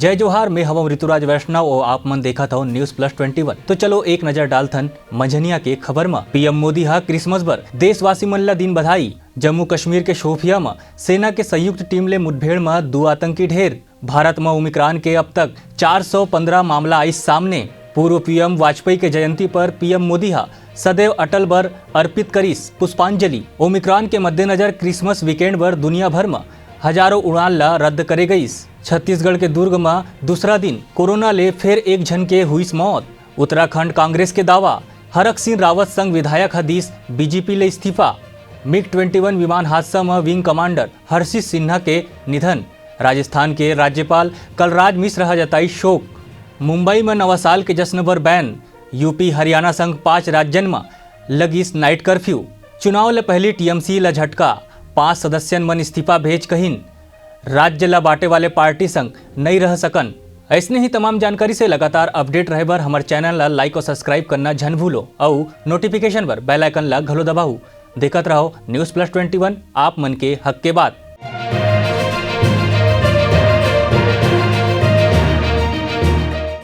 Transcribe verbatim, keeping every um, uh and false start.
जय जोहार, मैं हवं ऋतुराज वैष्णव और आप मन देखत हव News Plus Twenty One। तो चलो एक नजर डालथन मंझनिया के खबर म। पीएम मोदी ह क्रिसमस बर देशवासी मन ला दीन बधाई। जम्मू कश्मीर के शोपियां म सेना के संयुक्त टीम ले मुठभेड़ म दू आतंकी ढेर। भारत म ओमिक्रॉन के अब तक चार सौ पंद्रह मामला आइस सामने। पूर्व पीएम वाजपेयी के जयंती पर पीएम मोदी ह सदैव अटल बर अर्पित करिस पुष्पांजलि। ओमिक्रॉन के मद्देनजर क्रिसमस वीकेंड बर दुनिया भर म हजारों उड़ान ला रद्द करे गइस। छत्तीसगढ़ के दुर्ग म दूसरा दिन कोरोना ले फेर एक झन के हुइस मौत। उत्तराखंड कांग्रेस के दावा, हरक सिंह रावत संग विधायक ह दीस बीजेपी ले इस्तीफा। मिग ट्वेंटी वन विमान हादसा म विंग कमांडर हर्षित सिन्हा के निधन। राजस्थान के राज्यपाल कलराज मिश्र ह जताई शोक। मुंबई म नवा साल के जश्न बर बैन। यूपी हरियाणा संग पांच राज्यन म लगिस नाइट कर्फ्यू। चुनाव ले पहिली टीएमसी ल झटका, पांच सदस्यन मन इस्तीफा भेज कहिन। राज्य ल बांटे वाले पार्टी संग नइ रह सकन। अइसने ही तमाम जानकारी से लगातार अपडेट रहे बर हमर चैनल ल लाइक और सब्सक्राइब करना झन भूलो, अउ नोटिफिकेशन बर बेल आइकन ल घलो दबाओ। देखत रहो News Plus Twenty One, आप मन के हक के बात।